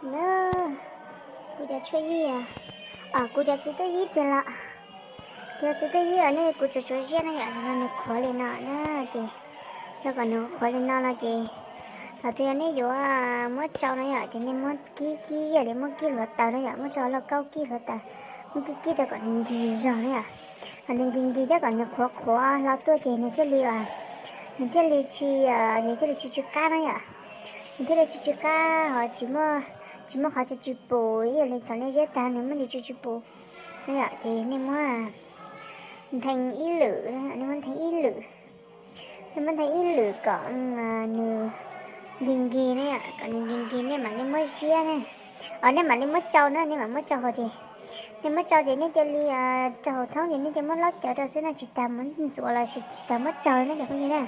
Na, kuv cov tshuaj yib, kuv cov txiv tuaj yib tiag los, kuv cov txiv tuaj yib os, nej, kuv tsuas tsuav ziab na yom, no nws qhuav li no na, ces tso kom nws qhuav li no no ces, thaum twg yog nej yuav muab tsau na yom, ces nej muab kib kib ib yam li muab kib hluav taws na yom, muab tsau lauj kaub kib hluav taws, muab kib kib rau kom nws nkig zog na yom, kom nws nkig nkig thiab kom nws qhuav qhuav hlo tuaj ces nws thiaj li, nws thiaj li tsis, nws thiaj li tsis tsw qab na yom, nws thiaj li tsis tsw qab ho tsis muaj, tsis muaj qhov tsis tsw pus ib yam li thaum nej ziab tag nws muaj ntsis tsw tsw pus na yom, ces nej muab ntheej ib lwm, nej muab ntheej ib lwm, nej muab ntheej ib lwm kom nws nkig nkig na yom, kom nws nkig nkig nej mam li muab ziab na, os nej mam li muab tsau na, nej mam muab tsau hauv ces, nej muab tsau ces nej cia li tsau hauv thoob ces nej cia muab laub cawv rau xwb na, tsis tas muab ntxuav los sis tsis tas muab tsau na cov phooj ywg na.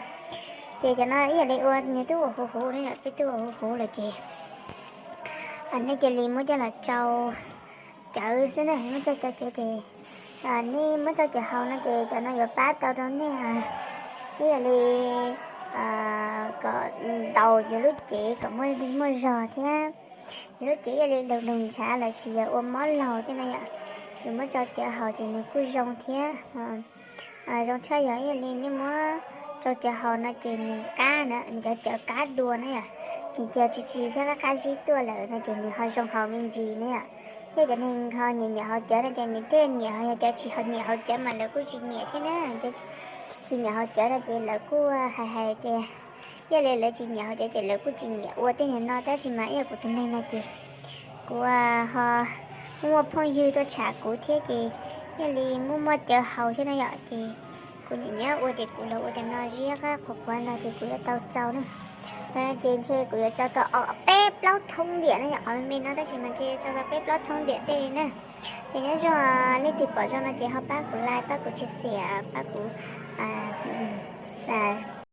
Ces cov no ib yam li ua nws twb ua huv huv na yom, peb twb ua huv huv lawm ces nej cia li muab coj los tsau cawv xwb na, muab tsau cawv cawv ces nej muab tsau cawv hauv no ces cov no yuav pab tau rau nej ib yam li kom ntaus yus lub cev kom muaj zog thiab. Yus lub cev ib yam li doog doog ntshav los sis yog ua mob laug thiab na yom, yus muab tsau cawv hauv ces nws kuj zoo thiab. Zoo tshaj yog ib yam li nej muab tsau cawv hauv no ces nws qab na, nws cov cawv qab dua na yom, nws cawv tsis tsis thiab qab qab zib tuaj lawm no ces nws ho zoo haus me ntsis na yom. Thiab cov neeg ho nyiam nyiam haus cawv no ces nws thiaj nyiam, ho yog cov tsis ho nyiam haus cawv mas lawv kuj tsis nyiam thiab na. Tsis nyiam haus cawv no ces lawv kuj hais hais tias ib yam li lawv tsis nyiam haus cawv ces lawv kuj tsis nyiam ua tej niag no, tab sis mas ib yam kuv tus neeg no ces kuv ho muaj muaj phooj ywg tuaj tsham kuv thiab ces ib yam li muaj muaj cawv haus thiab na yom, ces kuv nyiam nyiam ua ces kuv los ua cov no ziab qab qhuav qhuav no ces kuv yuav tau tsau na. Ces ntshe kuv yuav tsau tau peb plaub thoob diam na yom, qhov me me no tab sis mas ntshe yuav tsau tau peb plaub thoob diam tej li na. Ces nyob zoo leej twg pom zoo no ces ho pab kuv like, pab kuv share, pab kuv